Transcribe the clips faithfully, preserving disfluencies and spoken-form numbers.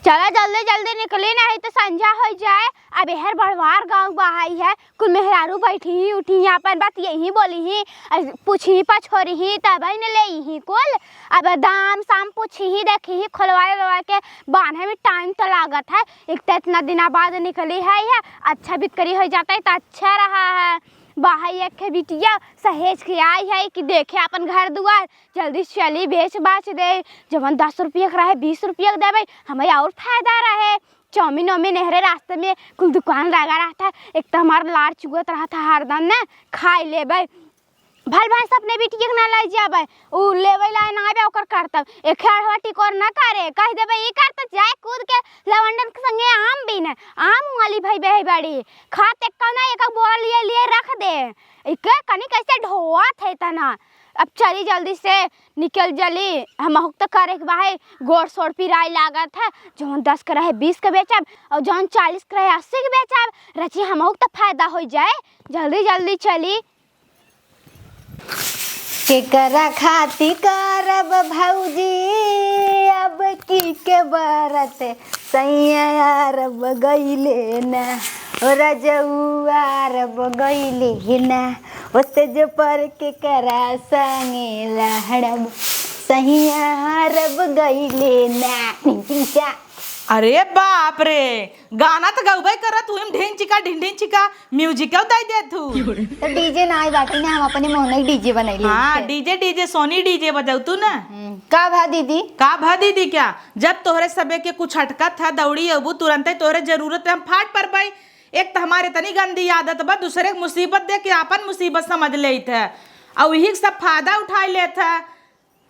चला जल्दी जल्दी निकली, नहीं तो संझा होइ जाए। अब एहर बड़वार गाँव बहाई है, कुल मेहरारू बैठी ही उठी ही, आपन बात यही बोली ही, अ, पूछी ही पछोरी ही, तब ही न ले ही कुल। अब दाम साम पूछी ही, देखी ही, खोलवाए उलवाए के बान्हे में टाइम तो लागत है। एक तो इतना दिना बाद निकली है, यह अच्छा बिक्री होइ जाता है तो अच्छा रहा है। बाहर एक ठे बिटिया सहेज के आई है कि देखे आपन घर दुआर, जल्दी चली बेच बाच दे, जवन दस रुपया के रहे बीस रुपया के देबे, हमें और फायदा रहे। चाउमीन वाउमीन एहरे रास्ते में कुल दुकान लगा रहत है, एक तो हमार लार चुअत रहत है हरदम न, खाई लेबे। भल भाई से अपने बिटिया के ना लाई जाबे, उ लेवे ला ना आबे, ओकर करतब एक अढ़वा टिकोर ना करे, कह देबे ई कर तो जाए कूद के लवंडन के संगे आम बीने, आम वाली भाई बहे बड़ी खात एक ना एक बोरा लिए लिए रख दे, इके कनी कैसे ढोआ थे तना। अब चली जल्दी से निकल जली, हमहू तो करे के बाहे, गोड़ सोड़ पिराई लागत है, जौन दस के रहे बीस के बेचब और जौन चालीस के रहे अस्सी के बेचब, रची हमहू तो फायदा होइ जाए, जल्दी जल्दी चली। केकरा खाती करब भौजी अब की के बरत, सैया अरब गइले ना, ओ रजऊ अरब गइले ना, ओ सेज पर केकरा संगे लहड़ब, सैया अरब गइले ना। अरे बाप रे, गाना त गउबे करत, तू ढिन चिका ढिन ढिन चिका, music क्यों दई देत हू? तो DJ नाई बाटी ने, हम अपने मोहन के DJ बनैली। हाँ, DJ, DJ, Sony DJ बजाऊ तू ना। हम्म, का भा दीदी? का भा दीदी क्या? जब तोहरे सबे के कुछ अटकत है, दौड़ी अबू तुरंते तोहरे जरूरत है, हम फाट परबे। एक तो हमारे इतनी गंदी आदत बा, दूसरे के मुसीबत देख के आपन मुसीबत समझ लेत है, और यही सब फायदा उठाई लेत है।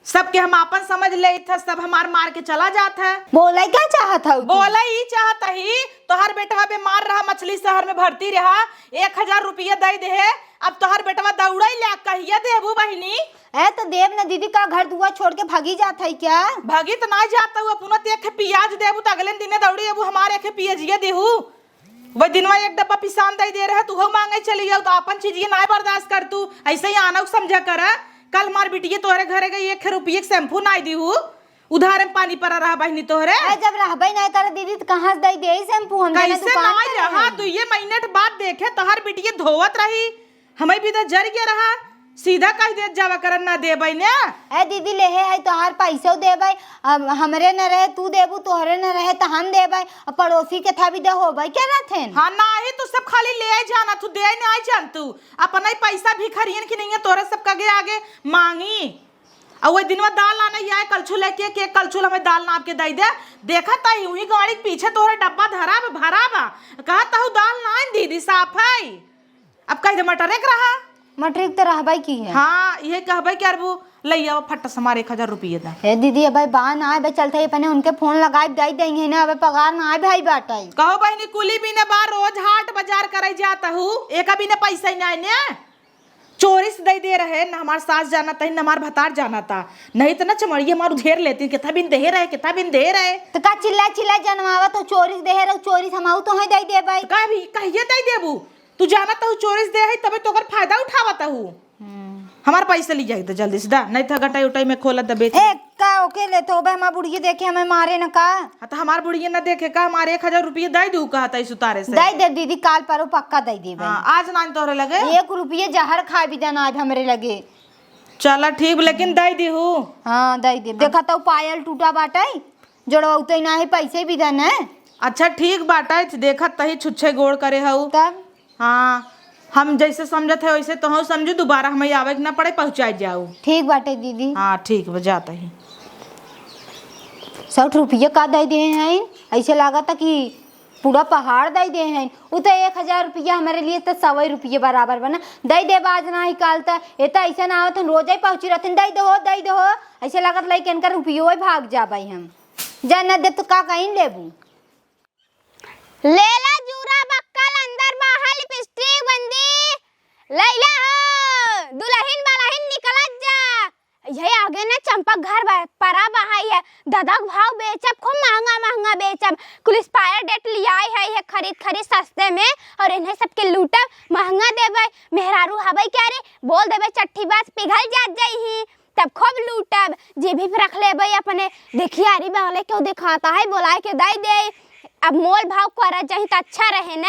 सबके हम आपन समझ लेत ह, सब हमार मार के चला जात ह। बोलै का चाहत हऊ तू? बोलै ई चाहत ही, तोहार बेटवा बीमार रहा, मछली शहर में भर्ती रहा, एक हजार रुपया दइ देहे, अब तोहार बेटवा दौड़ै ला, कहिया देबू बहिनी? ए, तो देब न दीदी, का घर दुआर छोड़ के भागी जात है क्या? भागी त ना जात हऊ, अपना त एक पियाज देबू त अगले दिने दौड़ी अबू, हमार एक पियजिया देहू। वही दिनवा एक डब्बा पिसान दइ दे रहे, तू हो मांगे चली जाऊ, तो आपन चीजिए नाय बर्दाश्त कर तू, ऐसे ही आनऊ समझा कर। कल हमार बिटिया तोहरे घरे गई, एक रुपये के शैम्पू नाय दीहू, उधारे में पानी परा रहा बहिनी तोहरे। ए, जब रहबे नाय करे दीदी, तो कहाँ से दइ दे शैम्पू? हम जाने कैसे दुकान नाय पे रहा? रहे। दुइये महीने के बाद देखे, तोहार बिटिया धोवत रही, हमें भी तो जर गया रहा। सीधा कह देत जावा करन, ना देबै ने। ए दीदी, लेहे है तोहार पैसो देबै, अब हमरे न रहे तू देबू, तोहरे न रहे त हम देबै, अब पड़ोसी के था भी दे होबै के रहथिन। हाँ, नाही तू सब खाली ले जाना, तू दे नाय जान तू, अपना ही पैसा भिखरियन की नहीं है, तोरे सब कगे आगे मांगी। और वही दिनवा दाल आने ही आए, कलछुल लेके के कलछुल हमें दाल नाप के दे दे, देखा ताही वही गाड़ी के पीछे तोहरे डब्बा धरा बा, भरा बा, कहा तहु दाल ना दीदी साफ है। अब कह दे मटरे के रहा। मटरे के तो रहबे की है। हाँ, ये कहबे कि अरबू लइया फट से हमारे एक हजार रुपये दा। हे दीदी, अबे बा ना आए, बे चलते ही अपने उनके फोन लगाए दे देंगे ना, अबे पगार ना आए भाई बाटे। कहो बहिनी, कुली भी ने बा, रोज हाट बाजार करे जात हू, एक भी ने पैसा ही ना आए ने। चोरी से दे दे रहे, ना हमार सास जाना था, ना हमार भतार जाना था, नहीं तो ना चमड़िया हमार उधेर लेती, कितना बिन दे रहे, कितना बिन दे रहे। तो का चिल्ला चिल्ला जनवावत हो, चोरी से दे रहे, चोरी से हम आऊ तो है दे देबे। तो का भी कहिए दे देबू? तू जानत हऊ चोरी से दे है, तबे तो ओकर फायदा उठावत हऊ। हम्म। हमार पैसा ली जाए तो जल्दी से दा, नहीं था गटाई उटाई में खोला दबे। ए, का ओके ले तो बे, हमार बुढ़िया देखे हमें मारे न का? हाँ, तो हमार बुढ़िया न देखे का, हमारे एक हजार रुपये दे दू कहा था इस उतारे से। दे दे दीदी, काल परो पक्का दे देबे। हाँ, आज ना तोहरे लगे। एक रुपये जहर खाए भी देना आज हमरे लगे। चला ठीक, लेकिन दे दीहू। हाँ, दे दे। देखा तो पायल टूटा बाटे, जोड़वा उतई ना है, पैसे भी देना है। अच्छा ठीक बाटे, देखत तही छुच्छे गोड़ करे हऊ। तब? हाँ, हम जैसे समझत है वैसे तोहू समझू, दोबारा हमें आवे के ना पड़े, पहुँचाए जाऊ। ठीक बाटे दीदी। हाँ ठीक बा, जात ही। सौ रुपया का दे दे हैं, ऐसे लागत कि पूरा पहाड़ दे दे हैं। उ तो एक हजार रुपया हमारे लिए तो सौ रुपये बराबर बना। दे दे आज ना ही काल त, ये तो ऐसे ना आवत, हम रोजे पहुँची रहते, दे दो, दे दो। ऐसे लागत लइके इनका रुपयो भाग जाबे हम। जा न दे तो का कहीं लेबू। लेला जूरा बक्कल अंदर बाहर लिपस्टिक बंदी। लैला हो, दुलहिन बलहिन निकलत जा। ये आगे न चंपक घर बा-, परा बहाई है। ददक भाव बेचब, खूब महंगा महंगा बेचब। कुल expire date लियाई है, ये खरीद खरीद सस्ते में। और इन्हें सबके लूटब, महंगा देबे। मेहरारू हबै क्या रे? बोल देबे चट्ठी बस पिघल जात जाई ही। तब खूब लूटब, जेबी पे रख लेबै अपने। देखिया, अरे बगले क्यों देखाता है, बोलाए के दे दे। अब मोल भाव करत जाही त अच्छा रहे न।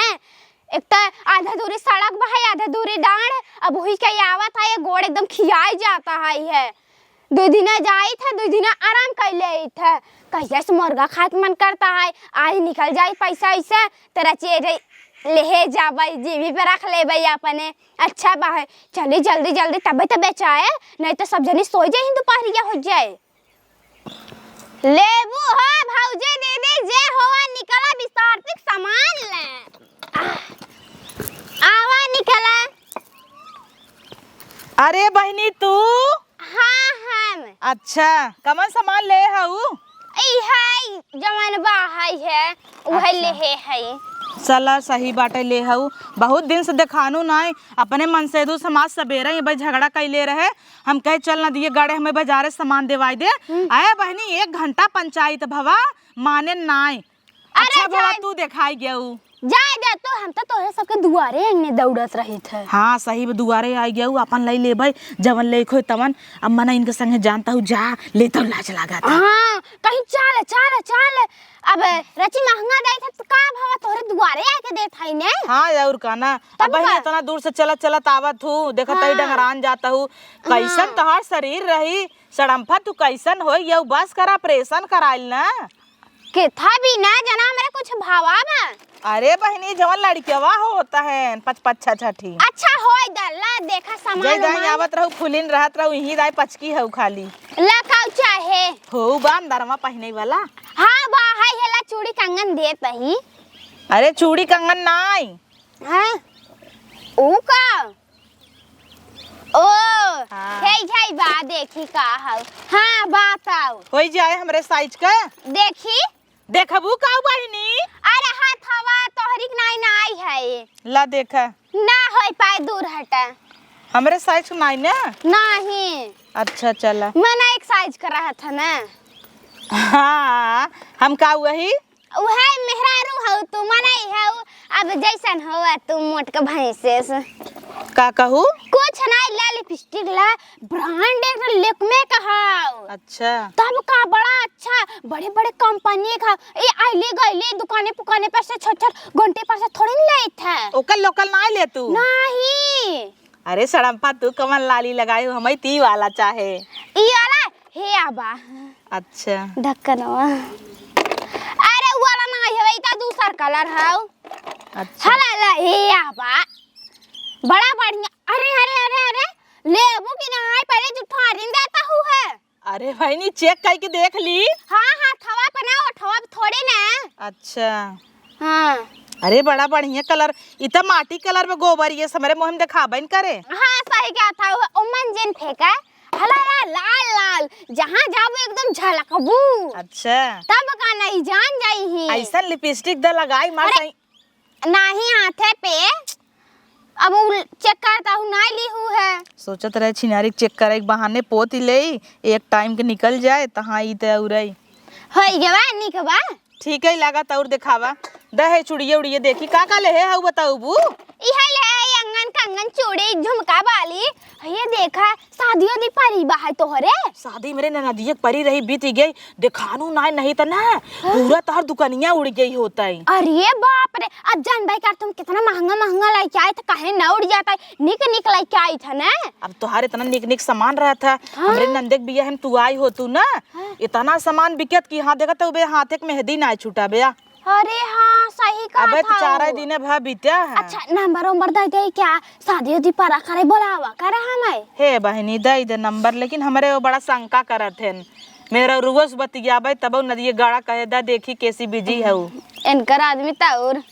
एक त आधा दूरी सड़क बा है, आधा दूरी डांड़। अब वही के आवत है, ये गोड़ एकदम खियाई जाता है, है। दुइ दिना जाइत है, दुइ दिना आराम कर लेइत है। कहिया से मुर्गा खाए के मन करता है, आज निकल जाई पैसा ऐसे, तेरा चेहरे लेहे जाबै, जेबी पे रख लेबै अपने। अच्छा बा है, चली जल्दी जल्दी, तबे तो बेचाए, नहीं तो सब जनी सो जाए, दोपहरिया हो जाए। लेबू हो भौजी दीदी, जे होआ निकला बिस्तार तक सामान ले। आह, आवा निकला। अरे बहिनी तू? हाँ, हम। अच्छा, कमन सामान ले हऊ? ई है जवन बा है, है, उहे अच्छा। लेहे है। चला सही बाटे ले हऊ। बहुत दिन से देखानू नाई, अपने मन से दू समाज सबेरे ही भाई झगड़ा कैले रहे। हम कहे चल नदिये गाड़े हमें बाजारे सामान देवाई दे। हम्म। आए बहिनी एक घंटा पंचायत भवा माने नाई। अरे अच्छा भवा जाए। तू देखाई गऊ। जाए दे तू, हम तो तोहरे सबके दुआरे अंगने दौड़त रहित है। हाँ सही बा, दुआरे आई गऊ, अपन लई लेबै जवन लेख होय तवन। अब मना इनके संगे जानता हूँ जा लेता हूँ लाज लागत है। हाँ कहीं चल चल चल। अब रची महंगा देत है तो का भवा तोहरे दुआरे आके देत है ने। हाँ और का ना। तब अब बहिनी का? इतना दूर से चलत चलत आवत हूँ, देखत हई हाँ। डंगरान जाता हूँ। कैसन हाँ। तोहार शरीर रही सड़म्फा, तू कैसन होई? यऊ बस करा, ऑपरेशन कराइल ना। केथा भी ना जना हमरे कुछ भावा बा। अरे बहिनी जवन लड़कियावा होता है पच पच छठी। अच्छा होई दल्ला, देखा सामान जय दाई उमान। आवत रहू फुलिन रहत रहू, इही दाई पचकी हऊ खाली। ला काऊ चाहे। हो बा अंदरवा पहिने वाला। हाँ बा है, हेला चूड़ी कंगन देत ही। अरे चूड़ी कंगन नाई। हाँ। ऊ का? ओ, हाँ। हे, हे, बा, देखी का हऊ। हाँ, बा, ताऊ। होई जाए हमरे साइज का। देखी। देखबू का बहिनी? अरे, हाथ हवा तोहरी के नाई, नाई है। ला देखा। ना होई पाए, दूर हटा। हमरे साइज का नाई ना? नहीं। अच्छा, चला। मना एक साइज का रहा था ना। हाँ, हम का वही? उहे मेहरारू हऊ तू, मनई हऊ, अब जैसन होवा तू मोट के भैंसे से। का कहू? कुछ नाई, ला लिपस्टिक ला, ब्रांड एक Lakme का हऊ। अच्छा। तब का बड़ा अच्छा, बड़े बड़े कंपनी का, ये आइले गइले दुकाने पुकाने पर से छोट छोट घंटे पर से थोड़ी न लेत है। ओकर लोकल ना ले तू? नहीं। अरे सड़म्पा तू कमन लाली लगाई हो, हमई ती वाला चाहे। ई वाला हे आबा। अच्छा। ढक्कनवा। अरे, उ वाला ना हवे, ई त दूसर कलर हौ। अच्छा। हला, ला, हे, या बा। बड़ा बढ़िया। अरे, अरे, अरे, अरे, लेबू कि नाही, पहिले जुठारिन देता हूँ है। अरे बहिनी, चेक कइके देख ली। हाँ, हाँ, थवा पे ना, ओ थवा पे थोड़े ना। अच्छा। हाँ। अरे, बड़ा बढ़िया कलर। ई त माटी कलर में गोबर, ये हमरे मुँह में देखाबे न करे। हाँ, सही कहत हौ, ओमन जिन फेंका। हला ला, लाल लाल, जहाँ जाबू एकदम झलकबू। अच्छा। तब का नहीं जान जाई ही। अइसन लिपस्टिक द लगाई मार अरे, सही। नाही हाथे पे। अब उ चेक करता हूँ, नाही ली हूँ है। सोचत रहे छिनारी के चेक करे के बहाने पोत ही लेई, एक टाइम के निकल जाए, तहाँ ई त उरई। होई गवा, निक बा। ठीक है, लागत और देखावा। द है चुड़िया उड़िया देखी, का का लेहे हऊ बताऊ बू? इहे ले है, अंगन कंगन, चूड़ी, झुमका, बाली। ये देखा, शादियो दी परी बा है तोहरे। शादी मेरे ननदिया के परी रही, बीत गई, देखानू ना, नहीं त ना, हाँ। पूरा तोहर दुकनिया उड़ गई होतई। अरे बाप रे, अब जान भाई का तुम कितना महंगा महंगा लेके आए थे, काहे ना उड़ जाता है, निक निक लेके आई था ना। अब तोहर इतना निक निक सामान रहा था, हाँ। हमरे नंदे के बियाह में तू आई हो तू ना, हाँ। इतना सामान बिकत कि हाँ, देखत हऊ बे, हाथे के मेहंदी ना छूटा बे। अरे हाँ, सही कहा अबे तो था चार वो। दिन भा बीत्या है। अच्छा, नंबर उम्बर दे दे क्या? शादी उदी परा करे बोलावा करे हमें। हे बहिनी, दे दे नंबर, लेकिन हमरे वो बड़ा शंका करत हन। मेरा रुआ से बतियाबे तब नदिये गाड़ा कहे दा, देखी कैसी बिजी है वो। इनकर आदमी त और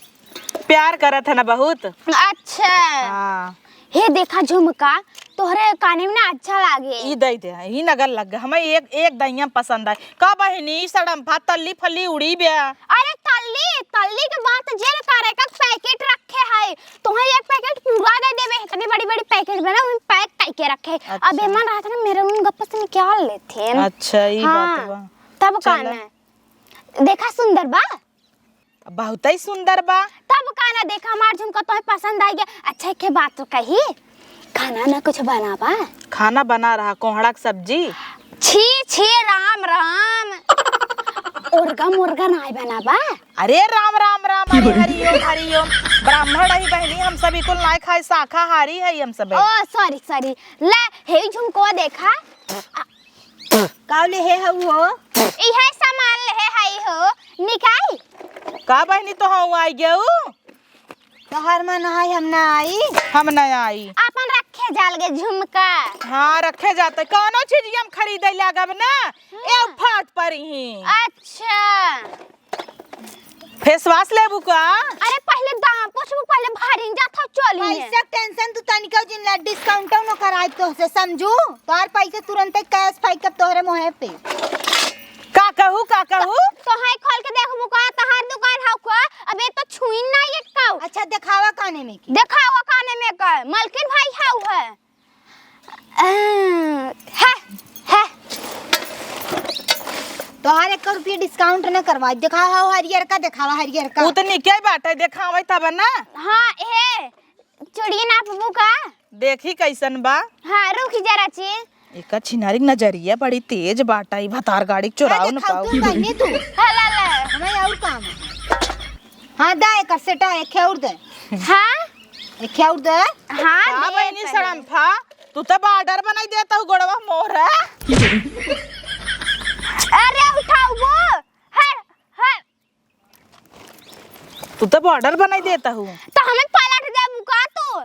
प्यार करत है ना बहुत। अच्छा। हाँ। हे देखा झुमका, तोहरे काने में ना अच्छा लागे। ई दे दे, ई नगर लग गए। हमें एक, एक दइया पसंद आए। का बहिनी, ई सड़म्फा तल्ली फल्ली उड़ी बे। अरे तल्ली, तल्ली के बात जेल करे का पैकेट रखे है। तोहे एक पैकेट पूरा दे देबे, इतनी बड़ी बड़ी पैकेट बना, उन पैक करके रखे। अच्छा। अब एमन रहत ना, मेरे उन गप्पा से निकाल लेते हैं। अच्छा, ई हाँ, बात बा। तब चला। काने। देखा सुंदर बा। बहुतै सुंदर बा। तब का ना, देखा, हमार झुमका तोहे पसंद आइ गया। अच्छा, एक बात तो कही, खाना ना कुछ बनाबा? खाना बना रहा, कोहड़ा के सब्जी। छी, छी, राम, राम। ओरगा मोरगा नाय बनाबा? अरे राम, राम, राम, अरे हरिओम, हरिओम। ब्राह्मण रही बहिनी, हम सब इकुल नाय खाई, शाकाहारी है हम सब। ओ, sorry, sorry। ले, हे झुमको देखा। काव लेहे हऊ हो? इहे सामान लेहे हई हो, निकाई। का बहिनी, तो हऊ आई गेऊ? तोहार मन है, हम ना आई। हम ना आई। आपन रखे जाल गे झुमका। हाँ, रखे जाते। कौनो चीज हम खरीदे लागब ना, हम्म। ए फाट पर ही। अच्छा। Face wash लेबू का? अरे पहिले दाम पूछबू, पहिले भारी जात हो चोली में। पैसा के tension तू तनिका जिन ला, discount न कराई तो से समझू। तोहार पैसे तुरंते cash फेंकब तोहरे मुँहे पे। का कहू, का कहू? तो, तो है खोल के देखबू का, तोहार दुकान हौ का? अबे तो छुइन ना ये काऊ। अच्छा देखावा काने में की। देखावा काने में का? मलकिन भाई हौ है। अ, है, है। तोहार एक रुपया discount न करवाई। देखावा हो हरियर का, देखावा हरियर का। उ त निके बाटे, देखावे तब ना। हाँ, ए, चूड़ी नापबू का? देखी कैसन बा। हाँ, रुकी जरा ची। एका छिनारी के नजरिया बड़ी तेज बाटा, ई भतार गाड़ी के चोराव अरे, न खाऊ पाऊ। तू बहिनी तू। हाँ, ला, ला। हमें और काम है। हाँ, दा, एकर सेटा, एक और दे। हाँ? एक और दे। हाँ, का दे बहिनी तनी। सड़म्फा, तू तो border बनाई देता हूँ गोड़वा मोर, है? अरे, उठाओ वो। हर, हर। तू तो border बनाई देता हूँ। तो हमें पलट देबू का तू?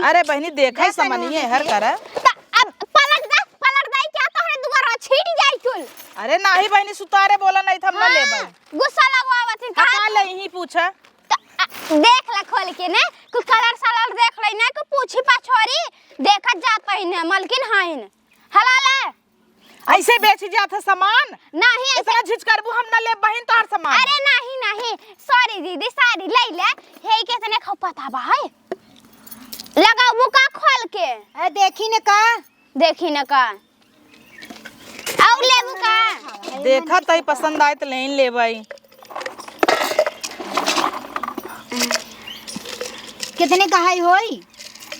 अरे बहिनी, देखा जा समनिए तनी हर हटे। करा। त अब पलट दे, पलट दे, क्या तोहरे दुआरा छीट जाई कुल? अरे नाही बहिनी, सुतारे बोला नहीं था, हम ना हाँ, लेबै। गुस्सा लगवावत है का का तू? ले यही पूछा। त, अ, देख ले खोल के ने, कुल colour सलर देख ले ने, कुल पूछी पछोरी, देखत जात पहिने, मलकिन हाइन। हला ले। ऐसे बेची जात है सामान? नहीं, ऐसे इतना झिझकरबू, हम ना लेब बहिन तोहार सामान। अरे नहीं, नहीं, sorry दीदी, sorry, ले ले। हे के तने खाओ पता बा है? लगाबू का खोल के? अरे देखी ने का? देखी ने का? आउ लेबू का? देखा तई पसंद आए त लेन लेबै। कितने का है होई?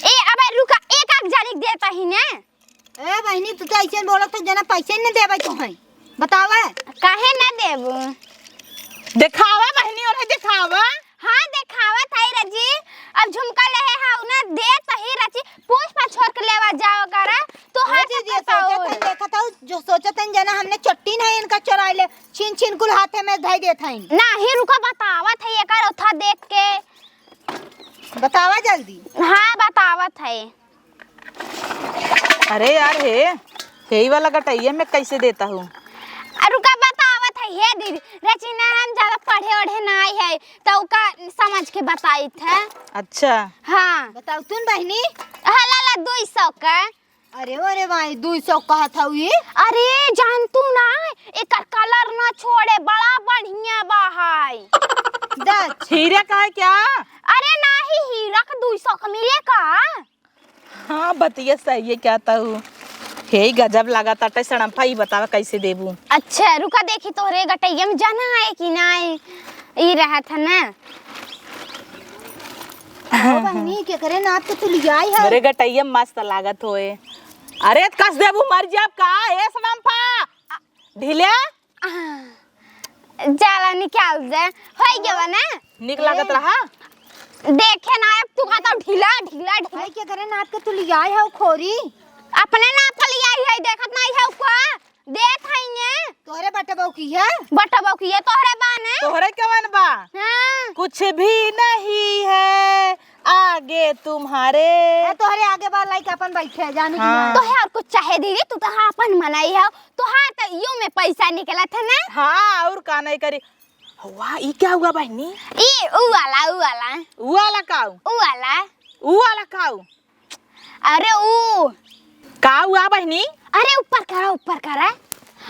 ए, अबे रुका, एक आध जानी के देता ही ने। ए बहिनी, तू तो ऐसे बोलत हो जना पैसे न देबै तोहई। बतावा। काहे ना देबू? देखावा बहिनी, और देखावा। हाँ, देखावा थाई रजी। अब झुमका लेहे हाउ ना, दे तही रची। पूछ पछोर के लेवा जाओ करा। तू ए हर दीदी, सोचत हन, देखत हऊ, जो सोचत हन जना हमने चट्टी नहीं इनका चोराई ले, छीन छीन कुल हाथे में धई देत हईन। नाही, रुका, बतावत है एकर ओथा देख के। बतावा जल्दी। हाँ, बतावत है। अरे यार, हे, हेई वाला गटइया में कैसे देता हूँ? आ, रुका, बतावत है, हे दीदी, रचना हम ज्यादा पढ़े ओढ़े नाई है, तो ओका समझ के बताइत है। अच्छा। हाँ। बताओ तुम बहिनी। हाँ, लाला, दुई सौ का। अरे, अरे भाई, दुई सौ कहत हऊ ई? अरे, जान तू ना, एकर colour ना छोड़े, बड़ा बढ़िया बा है। दच। हीरा का है क्या? अरे नाही, हीरा का दुई सौ का मिले का? हाँ, बतिया सही है, क्या तऊ? हे गजब लागत आटे सड़म्फा, ई बतावा कैसे देबू? अच्छा, रुका देखी तोहरे गटइया में जना है कि नाई? ई रहत है ना। ओ बहिनी, केकरे नाप के तू लियाई है? मेरे गटइया मस्त लागत होए। अरे, कस देबू, मर जाब का? ए सड़म्फा, ढीले? आ, जाला निकाल दे। होई गवा ना? निक लागत रहा। देखे ना, अब तू कहता ढीला, ढीला, ढीला। भाई, केकरे नाप के तू लियाई है खोरी? अपने नाप के लियाई है, देखत नहीं है का? देत हई ने। तोहरे बटबऊ की है? बटबऊ की है, तोहरे बा ने। तोहरे कवन बा? हाँ। कुछ भी नहीं है आगे तुम्हारे। ए, तोहरे आगे बा, लाइक अपन बैठे, जाने की हाँ। ना। तोहे और कुछ चाहे दीदी, तू तो हाँ अपन मनई है। तोहार तो इयो में पैसा निकलत है ना? हाँ, और का नहीं करी। वाह, ई क्या हुआ बहिनी? ई ऊ वाला, ऊ वाला। ऊ वाला काऊ? ऊ वाला। ऊ वाला काऊ? अरे ऊ। का हुआ बहिनी? अरे ऊपर करा, ऊपर करा।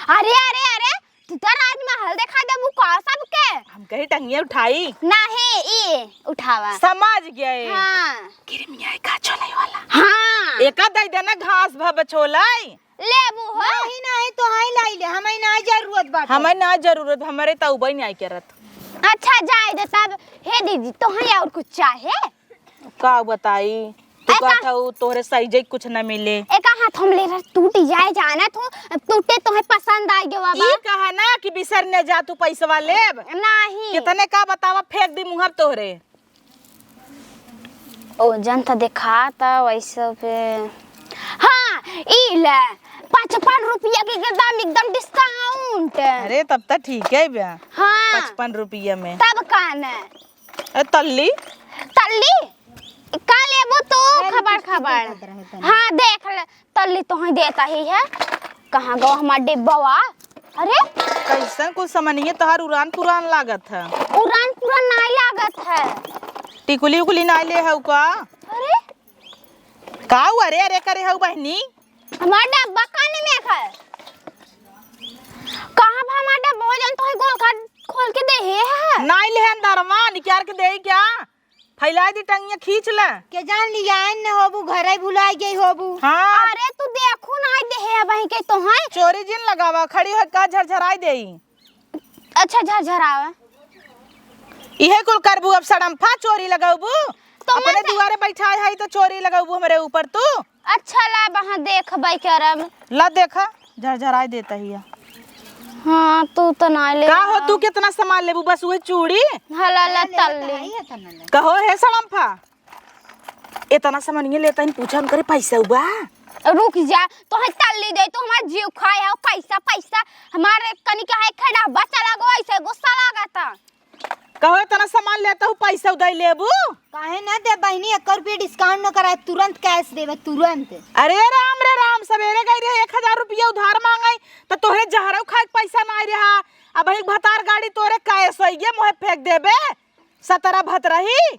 अरे, अरे, अरे, तू तो राजमहल देखा देबू का सबके? हम कहीं टंगिया उठाई? नाही, ई उठावा। समझ गए। हाँ। गिरमिया का छोले वाला। हाँ। एका दई देना घास भा बछोलाई। लेबू हो? नहीं, नहीं, तो हाई लाई ले, हमें ना जरूरत बाटे। हमें ना जरूरत, हमारे तो उबई नहीं आई करत। अच्छा, जाए दे तब। हे दीदी, तोहे और कुछ चाहे? का बताई? तू अरे, बात हऊ, तोहरे सही जई कुछ न मिले। एका हाथ हम ले रह, टूट जाए, जानत हो, टूटे तोहे पसंद आइ गवा बा। ई कहा ना कि बिसर न जा तू पैसवा लेब। नहीं। कितने का बतावा, फेंक दी मुँहब तोहरे। ओजन त देखाता वैसे पे। हाँ, ई ले, पचपन रुपया के एकदम, एकदम discount। अरे, तब त ठीक है बा। हाँ। पचपन रुपया में। तब का न? ए, तल्ली? तल्ली? का लेबू तू? खबर, खबर। हाँ, देख ले। तल्ली तोहई देता ही है। कहाँ गवा हमार डिब्बवा? अरे, कैसन कुल समनिये तोहार उरान पुरान लागत है। उरान पुरान नाई लागत है। टिकुली उकुली नाई ले हऊ का? अरे, का हऊ अरे अरे करे हऊ बहिनी? हमार डब्बा काने में है? कहाँ बा हमार डब्बा? जन तोहई गोल का खोल के देहे है। नाई ले अंदरवा निकाल के देई का? फैलाई दी टंगिया, खींच ले। के जान लियाइन न होबू, घरे भुलाई गई होबू। हाँ। अरे तू देखू ना, देहे अबही के तोहई। चोरी जिन लगावा, खड़ी होइ का झरझराई देई। अच्छा झरझरावा। इहे कुल करबू अब सड़म्फा, चोरी लगौबू। तो अपने मत दुआरे बैठाए हई तो चोरी लगौबू हमरे ऊपर तू। अच्छा ला, वहाँ देखबै करब। ला देखा, झरझराई देता हिया। हाँ, तू तो ना ले का हो, आ। तू कितना सामान लेबू? बस उहे चूड़ी? हला ला तल्ली। कहो हे सड़म्फा, इतना सामान ये लेता ही, पूछा उनकरे पैसा हुआ? रुक जा, तोहे तल्ली दे, तू हमार जीव खाए हो, पैसा, पैसा। हमारे कनी के है खेड़ा बच्चा लगो, ऐसे गुस्सा लागता। कहो, इतना सामान लेता हूँ, पैसा उधार लेबू? काहे ना दे बहिनी, एक रुपया discount न कराए, तुरंत cash देबे, तुरंत। अरे राम रे राम, सवेरे गई रहे एक हजार रुपया उधार मांगे, तो तोहे जहरऊ खाए के पैसा ना रहा। अब एक भतार गाड़ी तोरे cash होइए, मोहे फेंक देबे, सतरा भतरही।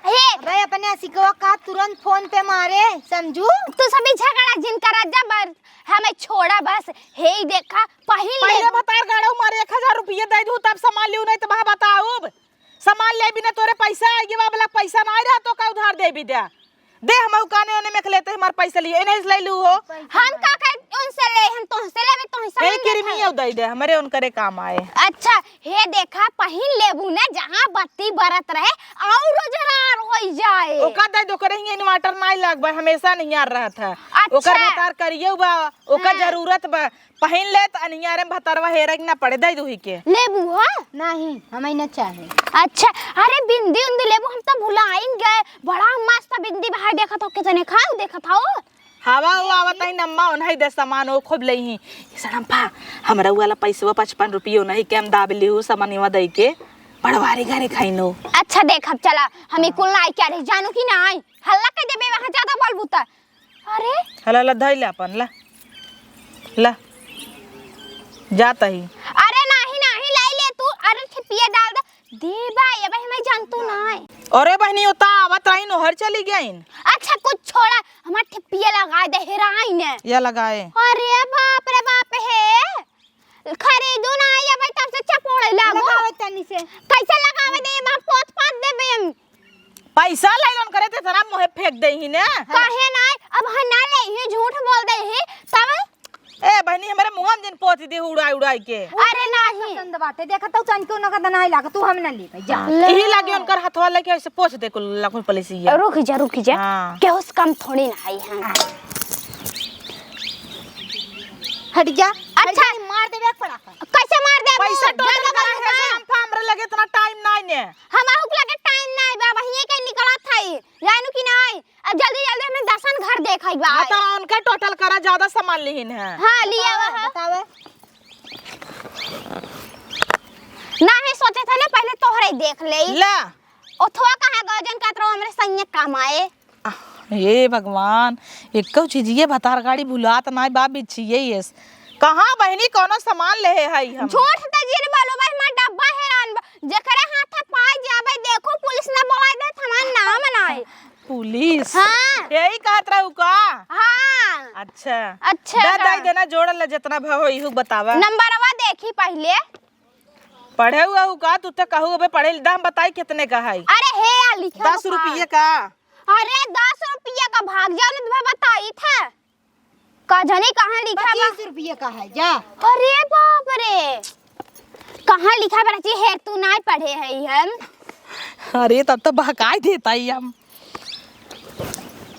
हे। अबे अपने असिकवा का तुरंत फोन पे मारे, समझू? तू सभी झगड़ा जिन करा जा, बर-, हमें छोड़ा बस। हे ही देखा, पहिन ले। पहिले भतार गाड़ू मारे, एक हजार रुपये दे दू, तब सामान लियू, नहीं तो बहा बताऊब। सामान ले बिना तोरे पैसा आएगी, बाबला पैसा ना रहा तो का उधार दे भी दे। दे हम काने ओने में लेते हमार पैसा लिए, नहीं ले लू हो। हम का कहे उनसे ले, हम तोहसे लेबे, तोहसे हे नहीं किरमी लेते। यौ दे दे, हमरे उनकरे काम आए। अच्छा, हे देखा, पहिन लेबू ना, जहाँ बत्ती बरत रहे, और रोजगार होई जाए। ओका दे दो, करे ही inverter नाई लगबा, हमेशा नहीं आ रहा था। अच्छा। ओकर भतार करियो बा, ओकर हाँ। जरूरत बा, पहिन ले त अनियारे में भतरवा हेरे के ना पड़े, दे दूही के। लेबू हो? नहीं, हमें न चाहे। अच्छा, अरे बिंदी उंदी लेबू, हम तो भुलाइन गए, बड़ा मस्त बिंदी बहार देखत हो, कितने खाओ देखत हो। हवा वो आवत है नम्मा, उन्हें दे सामान वो खूब लेही। ये सड़म्फा, हमरा वाला पैसवा पचपन रुपये नहीं के हम दाब लिहू, सामानवा दे के, पड़वारी घरे खाइनो। अच्छा देख, अब चला, हम ई कुल नाई क्या रही, जानू कि नाई? हल्ला कर देबे, वहाँ ज्यादा बोलबू त। अरे? हला, ला, धइले अपन, ला। ला। जात ही। अरे नाही, नाही, लाई ले तू। अरे ठिपिया डाल दे। देबा, ये भाई मैं जानतू नाही। अरे बहनी, ओता आवत रही, नोहर चली गईन। अच्छा, कुछ छोड़ा, हमार ठिपिया लगाए दे, हेराइन। या लगाए। अरे बाप रे बाप हे। खरीदू ना, ये भाई तब से चपोड़े लागो। लगावे तनी से। कैसे लगावे दे, हम पोत पात देबे हम। पैसा ले लोन करे थे, तेरा मुँहे फेंक दे ही ने। काहे ना, अब हम ना ले ही, झूठ बोल दे ही, तब। ए बहनी, हमारे मुँह में दिन पोत दे उड़ाई उड़ाई के। अरे नाही। पसंद बाटे, देखा तो चांद क्यों नगद नाही लागा, तू हम ना ले भाई, जा। ले। यही लागे उनकर हथवा लेके ऐसे पोछ दे कुल लाखों पलेसिया। रुक जा, रुक जा। हाँ। केहू से कम थोड़ी ना आई है। हट जा। अच्छा। हट जा, मार देबे एक पड़ाका। कैसे मार दे? पैसा टोटल करा है, हम हमरे लगे इतना टाइम नाई ने। हम आहुक लगे टाइम नाई बा, वहीं के निकलत है। जानू कि नाई? अब जल्दी जल्दी हमें दसन घर देखाई बा। हाँ, तो उनका टोटल करा, ज्यादा सामान लिहिन है। हाँ, लिया हुआ है। बतावे। ना है, सोचे थे ना, पहले तोहरे देख ले। ला। ओथवा कहाँ गजन का तरह हमरे सैया काम आए। आह, हे भगवान, एको चीजिए भतार गाड़ी भुलात नाई बा, बिछिए येस। कहाँ बहिनी, कौनो सामान लेहे हई हम? झूठ त जिन बोलो भाई, हमार डब्बा हेरान बा। जेकरे हाथे पाए जाबे, देखो पुलिस ना बोलाए दे, हमार नाम नाई। पुलिस? हाँ। यही कहत रहू का? हाँ। अच्छा। अच्छा दे, बा। दे देना, जोड़ ले, जितना भाव होई हु बतावा। नंबरवा देखी पहले। पढ़े हुआ हु का? तू तो कहू अबे पढ़े, दाम बताई कितने का है? अरे हे, आ लिखा दस बा। रुपये का। अरे दस रुपया का भाग जाओ, नहीं तो मैं बताई था। का जाने कहाँ लिखा बा? पच्चीस रुपये का है, जा। अरे बाप रे, कहाँ लिखा बा? जी, हेर तू नाई पढ़े है हम। अरे तब तो बहकाई देता ही हम।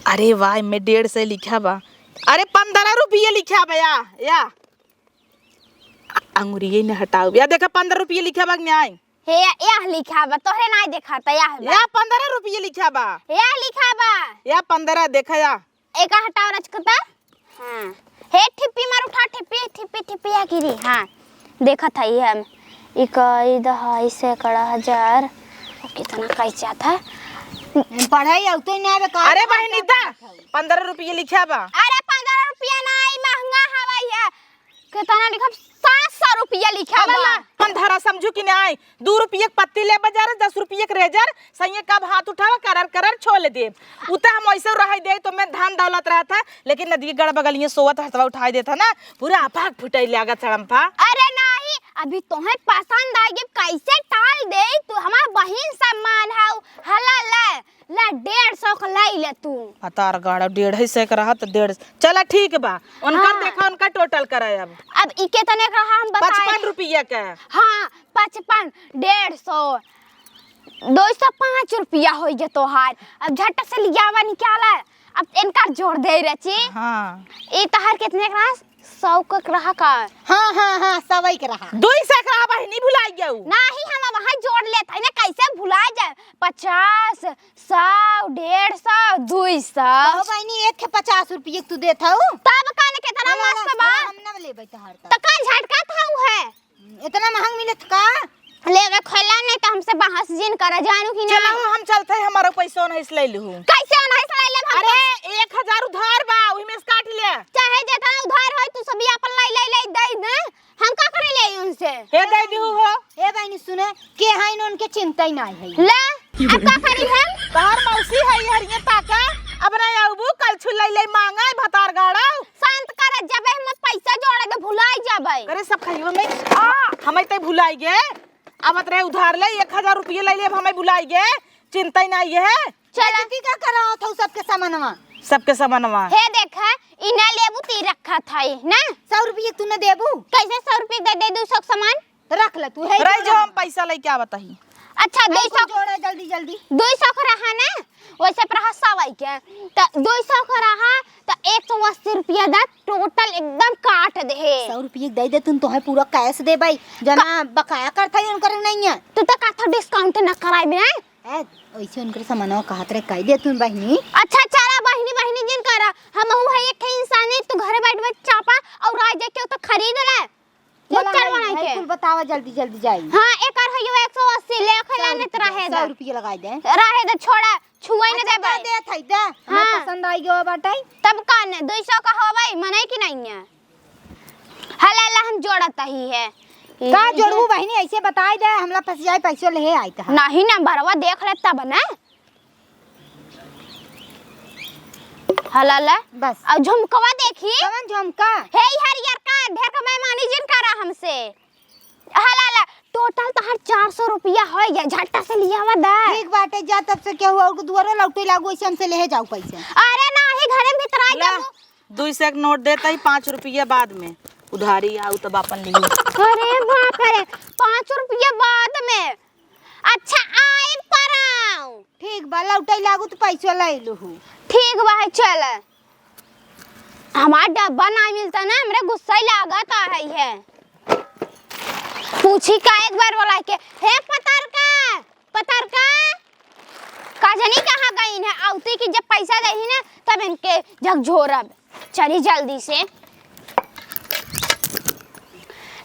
अरे वाह, एमे डेढ़ सौ लिखा बा। अरे, पन्द्रह रुपये लिखा बा या, या। अंगुरिये न हटाओ या, देखा, पन्द्रह रुपये लिखा बा कि नाहीं? हे, या, या लिखा बा, तोहरे नाहीं देखा त या बा। या पन्द्रह रुपये लिखा बा। या लिखा बा। या पन्द्रह देखा या। एका हटाओ रचकता। हाँ। हे ठिप्पी मार उठा, ठिप्पी, ठिप्पी, ठिप्पी आ गिरी। हाँ। देखत हई हम। इकाई, दहाई, सैकड़ा, हजार। ओ, कितना कई जात है? पढ़ाई अब तो ना बे, का अरे बहिनी दा, पन्द्रह रुपये लिखा बा। अरे पन्द्रह रुपया ना, ई महंगा हवाई है। कितना लिखब? सात सौ रुपया लिखा बा। ला, हम धरा समझू कि नाहीं। दू रुपये के पत्ती ले बाजार, दस रुपये के रेजर, सैये कब हाथ उठावा, करर करर छोल देब। उ त हम वैसे रह दे तो मैं धन दौलत रहत है, लेकिन नदी के गड़ बगलिए सोवत हथवा उठाई देत है ना, पूरा आपाक फुटै लागत सड़म्फा। अरे नाहीं, अभी तोहे पसंद आइगे, कैसे टाल दे, तू हमार बहिन सम्मान हऊ। हला ले, ले डेढ़ सौ के लाई ले तू। भतार गाड़ा डेढ़ सौ के रहा तो डेढ़, चला ठीक बा, उनकर हाँ। देखा, उनका टोटल करा अब। अब ई केतने के रहा हम बताए। पचपन रुपया के। हाँ, पचपन, डेढ़ सौ, दो सौ पाँच रुपया होइ गे तोहार। अब झट से लियावा निकाला, अब इनका जोड़ दे रची। हाँ। ई तोहार कितने के रहा? सौ के रहा का? हाँ, हाँ, हाँ, सवई के रहा। दुई सौ के रहा बहिनी, भुलाई गऊ। नाहीं, हम अब वहाँ जोड़ लेत है ना, कैसे भुला जाए? पचास, सौ, डेढ़ सौ, दुई सौ। कहो बहिनी, एक के पचास रुपये तू देत हऊ? तब का न, कितना ला, ला, मस्त बा। हम ना लेबै तोहार त। त का झटका था उ है? इतना महंग मिलत का? लेवे खोला नहीं तो हमसे बहस जिन करा, जानू कि चला नहीं? हो, हम चलते हैं, हमारा पैसा नहीं से ले लू। कैसे नहीं से ले ले हम अरे, तो? एक हजार उधार बा, वही में से काट ले। चाहे जितना उधार होई, तू सभी अपन ले, ले, ले, दे दे। हम का करे ले उनसे? हे दे दिहु हो। ए बहिनी सुने, के है न उनके चिंता ही नहीं है। ले, अब का करी हम? तोहर मौसी है, हरिये ताका, अब नहीं आउबू, कल छु ले, ले मांगा, भतार गाड़ा। शांत कर, जबे हम पैसा जोड़े के भुलाई जाबे। अरे सब खाइयो में, आ, हमें ते भुलाई गे। अब अतरे उधार ले, एक हजार रुपये ले ले, अब हमें भुलाई गे, चिंता ही नहीं है। चला। बेइज्जती का करा था सबके सामानवा? सबके सामानवा। हे देखा, ई ना लेबू ती रखा था ई, ना? सौ रुपये तू ना देबू? कैसे सौ रुपये दे दे, दो सौ के सामान? रख ले तू, है रह जो जो, हम पैसा लेके आवत ही। अच्छा, हम दो सौ कुछ जोड़ा जल्दी, जल्दी। दो सौ के रहा ना, वैसे पर रहा सवाई के। त दो सौ के रहा, त एक सौ अस्सी रुपया दा, टोटल एकदम काट दे। सौ रुपये दे दे, तुम तो है पूरा कैश दे भाई। जना बकाया करता ही उनकर नहीं है। तू तो कहता डिस्काउंट ना कराई बिना। ए, वैसे उनकर सामानवा कहत रहे, कह दे तुम बहिनी। अच्छा, चला बहिनी, बहिनी जिन करा। हमहू है एक ठे इंसानी, तू घरे बैठ बैठ चापा और आ जाके तो खरीद ले। चला, चल है, बनाई है, के। कुल बतावा जल्दी, जल्दी जाई। हाँ, एकर है यो एक सौ अस्सी, ले, अखला सौ ने तो रुपया, रहे सौ दे। रुपया लगाई दे। रहे दे, छोड़ा, छुआई ने अच्छा, देबे। दे थाई दे। हमें हाँ। पसंद आई गयो बाटे। तब का ने, दो सौ का होवे, मने कि नहीं है? हला, ला, हम जोड़त ही है। का ये जोड़बू बहिनी, ऐसे बताई दे, हमला फंस जाए, पैसो ले आई त। नहीं, नंबरवा देख ले तब ना। हला ले। बस। अब झुमकवा देखी। कवन झुमका? हे, ई हरियर का, ढेर का बेईमानी जिन करा हमसे। हला ले, टोटल तोहार चार सौ रुपया होइ गया, झट्टा से लियावा दा। ठीक बाटे, जा तब से केहू और के दुआरो लौटे लागू, ऐसे हमसे लेहे जाऊ पैसा। अरे नाही, घरे में भीतर आ ला, जाबू। दुई सौ के नोट देता ही, पाँच रुपया बाद में उधारी आऊ तब आपन लिही। अरे बाप रे, पाँच रुपया बाद में। अच्छा, आइब परौं। ठीक बा, लौटै लागू त पैसो ले लूहू। ठीक बा, है चल। हमार डब्बा ना मिलता ना, हमरे गुस्सा ही लागत आ है, है। पूछी का एक बार बोला के, "हे पतरका, पतरका, का जानी कहाँ गईन है?" औती की जब पैसा देही ना, तब इनके झकझोरब। चली जल्दी से।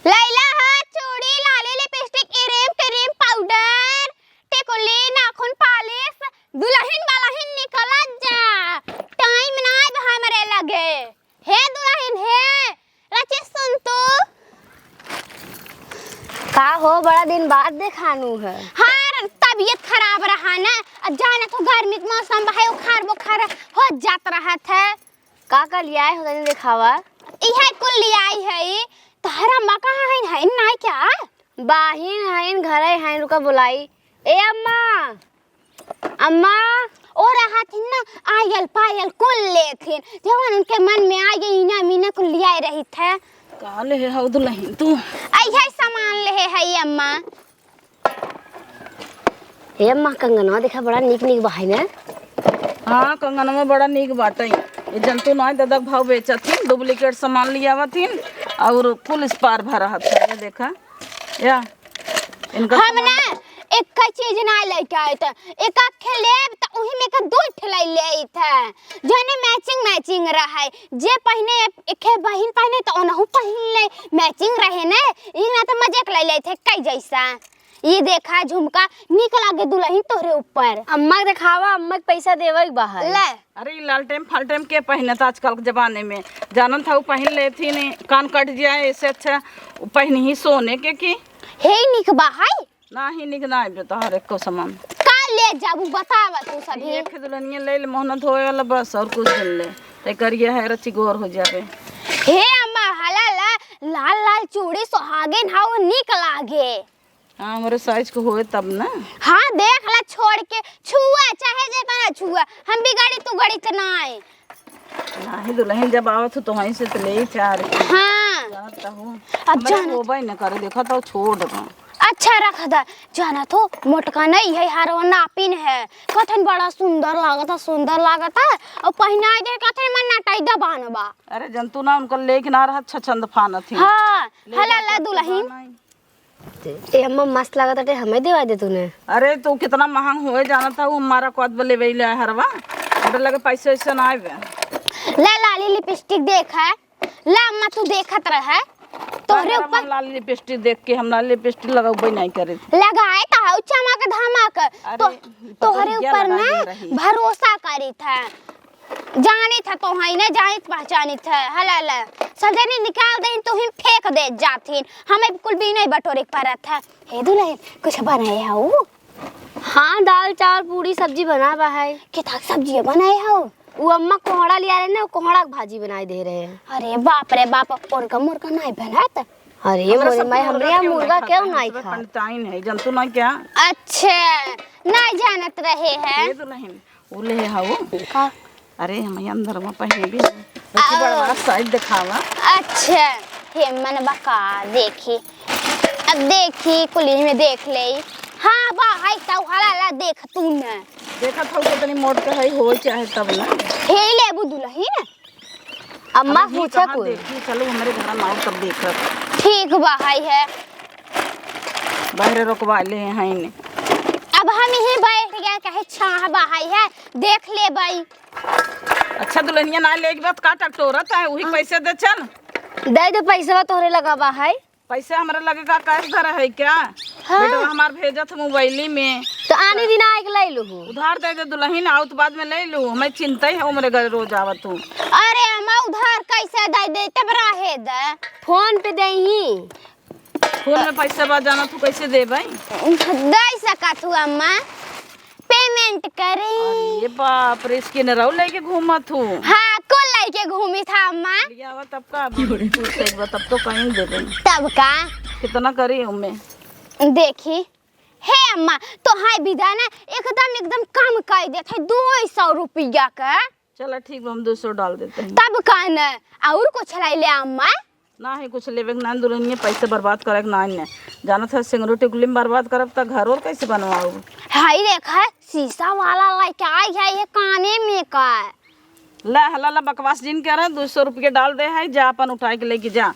लैला है चूड़ी, लाली, लिपस्टिक, इरेम, क्रीम, पाउडर, टिकुली, नाखून पालिश, दुलहिन वालहिन निकलत जा, टाइम नाइ बा हमरे लगे। हे दुलहिन हे, रचित सुन तू। का हो, बड़ा दिन बाद देखानू है। हाँ, तबियत खराब रहा ना, अब जाना तो गर्मी के मौसम बा, है बुखार बुखार हो जात रहत है। का का लियाए हो तनी देखावा। इहे कुल लियाई है, तहरा अम्मा कहाँ है, है नाइ क्या? बाहिन है, घरे है, रुका बुलाई। ए अम्मा, अम्मा। ओ रहत हिन ना, आयल पायल कुल लेत हिन, जवन उनके मन में आ गई, इना मीना कुल लियाए रही थे। का लेहे हऊ दुलहिन तू? अइहे सामान लेहे है अम्मा। हे अम्मा, कंगनवा देखा, बड़ा नीक नीक बा है ना। हाँ, कंगनवा बड़ा नीक बाटइ। ये जनतु नाहीं दादा के भाव बेचत हिन, duplicate सामान लियावत हिन और कुल स्पार भरा हथ। ये देखा, या इनका हम सामान ना एक चीज ना लेके आए थे, एक आखे लेब त उही में के दो ठे ले लेइत है, जौने matching matching रहे। जे पहिने एक, एक बहिन पहिने त ओनहु पहिन ले, matching रहे ने। ई ना त मजे के ले लेइत है कई जैसा। ई देखा झुमका, नीक लागे दुलहिन तोहरे ऊपर। अम्मा के देखावा, अम्मा के पैसा देवे के बा है। ले। अरे, ई लालटेम फालटेम के पहिनत आजकल के जमाने में? जानत हऊ, पहिन लेथिन, कान कट जाए, इससे अच्छा उ पहिन ही सोने के की। हे नीक बा है। नाही नीक ना आइबे तोहर एको सामान। का ले जाबू, बतावा तू सभी। एक दुलहिनिया ले ले, मोहना धोए वाला बस, और कुछ दिन ले। ते करिया है, रची गोर हो जाबे। हे अम्मा, हला ला, लाल लाल चूड़ी सोहागिन हऊ, नीक लागे। हाँ, हमरे size के होए तब ना। हाँ, देख ला, छोड़ के छुआ, चाहे जेतना छुआ, हम बिगाड़ी तू गड़ी त नाई। नाही दुलहिन, जब आवत हो तो वहीं से तो ले ही चाह रही। हाँ। जानत हूँ। अब हमरे जानत होबे न करे, देखा तो छोड़ दो। अच्छा रख दा। जानत हो, मोटका नहीं है, हरवा नापिन है। कथन बड़ा सुंदर लागता, सुंदर लागता। और पहिनाई दे कथन मन नटाई दबान बा। अरे जनतु ना, उनका लेके ना रहा, छछंद फानत ही। हाँ, लेके हला ला तो दुलहिन। ए अम्मा, मस्त लागत बाटे, हमें देवा दे तूने। अरे, तू कितना महंग होए जानत हऊ, हमारा कद बले वही ले हरवा, हमरा लगे पैसे वैसे ना आवे। ला लाली लिपस्टिक देख है, ला अम्मा तू देखत रह, तोहरे का करब ऊपर हम लाली लिपस्टिक देख के, हम लाली लिपस्टिक लगाउबे नहीं करे। लगाए त हऊ चमक धमक, अरे, तो, ई पतोहिया तोहरे ऊपर लगा ना दे रही। भरोसा करी था। जानित है तो है ना, जानित पहचानित है। हला ला। सब जनी निकाल दे, तू ही फेंक दे जाथिन। हमें कुल भी नहीं बटोरे के परत है। हे दुलहिन, कुछ बनाए हऊ? हाँ, दाल, चावल, पूड़ी, सब्जी बना बा है। कितना सब्जी बनाए हऊ? उ अम्मा कोहड़ा लिया रहे ना, उ कोहड़ा के भाजी बनाए दे रहे हैं। अरे बाप रे बाप, उनका मुर्गा नहीं बनात? अरे हमरा मोरे सब माई, मुर्गा हमरे यहाँ क्यों मुर्गा नहीं क्यों खाते हैं? नहीं सब खात? पंडिताइन है, जनतु ना क्या? अच्छा, नहीं जानत रहे हैं। ये दुलहिन, उ ले हऊ। का? अरे, हम अंदर में पहिने भी है। देखी आओ। बड़वा size देखावा। अच्छा, हे मन बका देखी। अब देखी, कुली में देख ले। हाँ, बा, हाय, ताऊ, हला, ला, देख तू न। देखत हऊ कितनी मोट के है, हो चाहे तब ना। हे लेबू दुलहिन। अम्मा अब ही पूछा कहाँ कुल। देखी, चलो हमरे घर में आओ तब देखब। ठीक बा, हाय है। बाहरे रोकवा ले हैं ने। अब हम यहीं बैठ गए, कहे छाह बा, हाय है, देख ले बाई। अच्छा दुलहिनिया ना लेके बा त का टकटोरत है, उही हाँ। पैसे दे चल। दे दे पैसवा तोहरे लगा बा है। पैसा हमरा लगे का cash धरा है क्या? हाँ। बेटवा हमार भेजत है मोबाइली में। तो आने दिन आए के ले लूहू। उधार दे दे दुलहिन, आउत बाद में ले लूहू। हमें चिंता ही है, हमरे घर रोज आवत हूँ। अरे अम्मा उधार कैसे दे दे, तब रहे दे। फोन पे दे ही। फोन में पैसा बा, जाना तू कैसे देबे? दे सकत हूँ अम्मा। Payment करी। अरे बाप रे, scanner लेके घूमत हूँ। हाँ, कुल लेके घूमी था अम्मा। लियावा तब का, अभी कुछ एक बार तब तो कहीं देबे। तब का? कितना करी उम्मे? देखी, हे अम्मा, तो हाय विदा ना एकदम, एकदम कम कर देत है, दो सौ रुपया का। चला ठीक बा, हम दो सौ डाल देते हैं। तब का न, और कुछ लाई ले अम्मा? नाही कुछ लेवे के ना, दुलहिनिया पैसे बर्बाद करे के ना ने। जानत है सिंगरू टिकुली में बर्बाद करब त घर और कैसे बनवाऊ? हाय देखा, शीशा वाला लेके आई है ये काने में का। ला, ला, ला, बकवास जिन करे, दो सौ रुपया डाल दे है, जा अपन उठाए के लेके जा।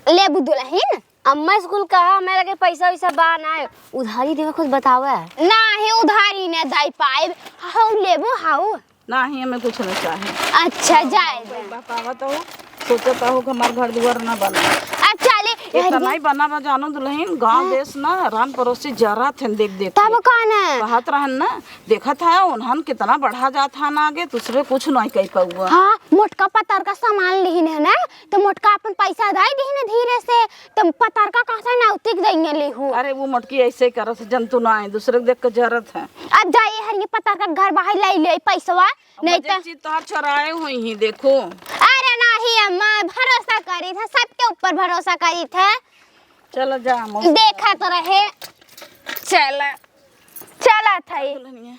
लेबू दुलहिन? अम्मा स्कूल कहा, हमारे लगे पैसा वैसा बा ना, उधारी देवे खुद बतावे। नाही, उधारी ना दे पाए। हाउ लेबू, हाउ। नाही, हमें कुछ ना चाहे। अच्छा, जाए दे। बतावत हो, सोचत हो कि हमार घर दुआर ना बने। अच्छा, ले, अब इतना ही बना बा, जानो दुलहिन, गाँव हाँ। देश ना, रान पड़ोसी जरा थे देख देख तब के। का ना? कहत रहन ना, देखत है, उन्हन कितना बढ़ा जात है ना आगे, दूसरे कुछ नहीं कह पाऊआ। हाँ, मोटका पतर का सामान लिहिन है ना, तो मोटका अपन पैसा दे दिहिन धीरे से, तो पतर का कहाँ से नौतिक देंगे लिहू। अरे, वो मोटकी ऐसे करत है, जनतु ना है, दूसरे के देख के जरत है। अब जाइए हर ये पतर का घर बाहर ले ले पैसवा, अब नहीं मजे तो चीज तोहार चोराए हुई ही, देखो। अरे नाही अम्मा, भरोसा करी था, सबके ऊपर भरोसा करी था। चलो जा, मौसी। देखा तो रहे। चला, चला था ये। दुल्हनिया।